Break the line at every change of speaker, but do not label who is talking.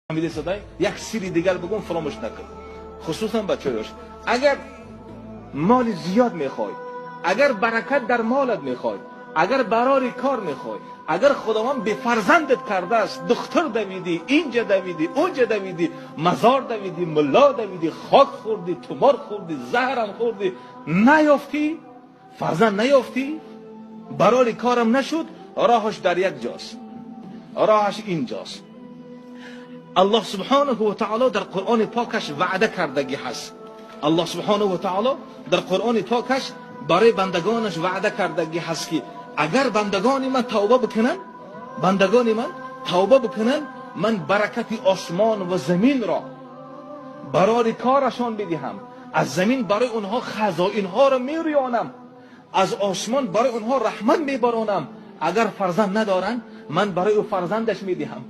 Фаҳмида, як сири дигар бигӯм, фаромӯш накун, хусусан бачаёш. Агар моли зиёд мехоҳӣ, агар баракат дар молат мехоҳӣ, агар барори кор мехоҳӣ, агар Худованд бефарзандат кардааст, духтар давидӣ, инҷа давидӣ, онҷа давидӣ, мазор давидӣ, мулло давидӣ, хок хӯрдӣ, тумор хӯрдӣ, заҳрам хӯрдӣ, наёфтӣ, фарзанд наёфтӣ, барори корам нашуд, роҳаш дар як ҷост, роҳаш инҷост. Аллоҳ субҳонаҳу ва таъоло дар Қуръони покаш ваъда кардагӣ ҳаст. Аллоҳ субҳонаҳу ва таъоло дар Қуръони покаш барои бандагонаш ваъда кардагӣ ҳаст, ки агар бандагони ман тавба бикунанд, бандагони ман тавба бикунанд, ман баракати осмон ва заминро барори корашон бидиҳам, аз замин барои онҳо хазоинҳоро мерӯёнам, аз осмон барои онҳо раҳмат мебаронам. Агар фарзанд надоранд, ман барои ӯ фарзандаш медиҳам.